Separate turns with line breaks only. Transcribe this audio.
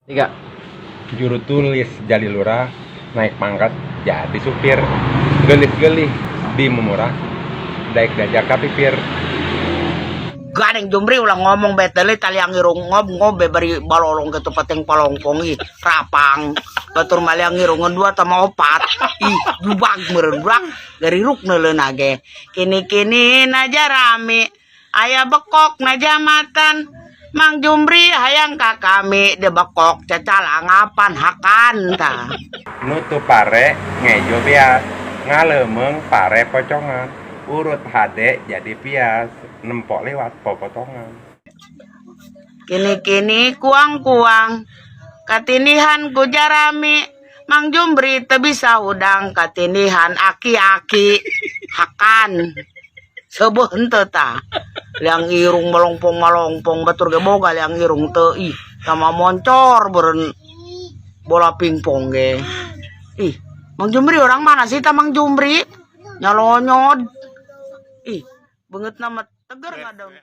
Tiga.
Juru tulis jadi lurah, naik pangkat jadi supir. Geulis-geulis di mumurah, daek diajak ka pipir.
Gandeng Jumri, ulah ngomong betele taliang irung ngob ngob bari balolong ke tempat yang palongpong. Ih, rapang batur maliang irung dua sama opat. Ih, jubag meureun brak gariruk neuleun ge. Kini-kini naja rame aya bekok najamatan. Mang Jumri hayang ka kami de bekok cacalangapan hakan ta.
Nutup pare ngejo beas, ngalemeung pare pocongan, urut hade jadi pias, nempok lewat popotongan.
Kini-kini kuang-kuang katinihan ku jarami. Mang Jumri teu bisa hudang katinihan aki-aki hakan. Seubeuh henteu tah? Liang irung malongpong malongpong, batur ge boga liang irung teu. Ih, sama moncor beureun bola pingpong ge. Ih, Mang Jumri orang mana sih ta? Mang Jumri nyalonyod. Ih, beungeutna mah teger ngadon.